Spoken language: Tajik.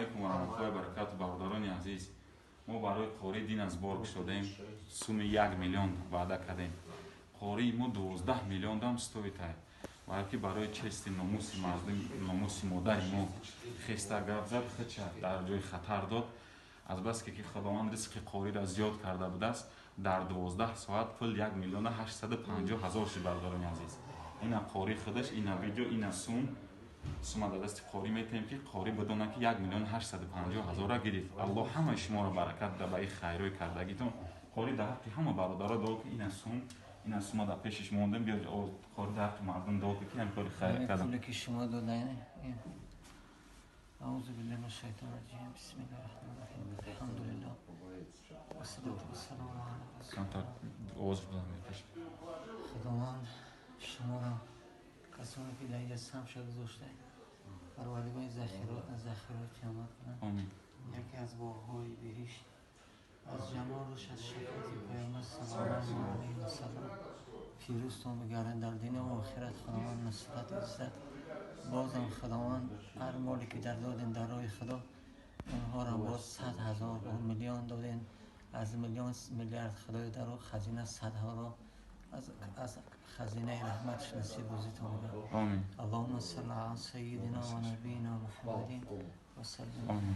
Алайкум ва раҳматуллоҳи ва баракату. Бародарони азиз, мо барои қории дин аз бор кушодем, суми 1 миллион ваъда кардем. Қории мо 12 миллион дам стоит ай, балки барои чести номуси мардум, номуси модари мо хеста гап зад, хича дар ҷои хатар дод. Азбаски ки Худованд ризқи қориро зиёд карда будааст, дар 12 соат пул 1 850 000 шуд. Бародарони азиз, ина қорӣ худаш, ина видео, ина сум. Сума дар дасти қорӣ метаҳем, ки қорӣ бидонад, ки 1 850 000-ра гирифт. Аллоҳ ҳамаи шуморо баракат да ба ин хайрҳои кардагитон. Қорӣ, дар ҳаққи ҳама бародаро дуо ки. Ина сум, ина сума дар пешиш мондем. Биё, қорӣ, дар ҳаққи мардум дуо ки ҳамин кори хайр кардам. Пуле ки шумо додаин, أعوذ بالله من الشيطان الرجيم، بسم الله الرحمن الرحيم، الحمد لله والصلاة والسلام على رسول Камтар овоз баланд мепеш. Худованд шуморо, касоне ки дар инҷа самша гузошта, Парвардигори захирот аз захироти қиёмат кунад. Омин. Яке аз боғҳои биҳишт, аз ҷамолуш, аз шафоати Паёмбар саллаллоҳу алайҳи васаллам пирӯзтон бигардад. Дар дунё ва охират Худованд нусрат, иззат. Бозам Худованд ҳар моле ки дар додем дар роҳи Худо, онҳоро боз 100 000 бор, миллион додем, аз миллион миллиард Худои дар хазина садҳоро аз хазинаи раҳматаш насиб рӯзитон бигардад. Омин. اللهم صل على سيدنا ونبينا محمد وسلم. Омин.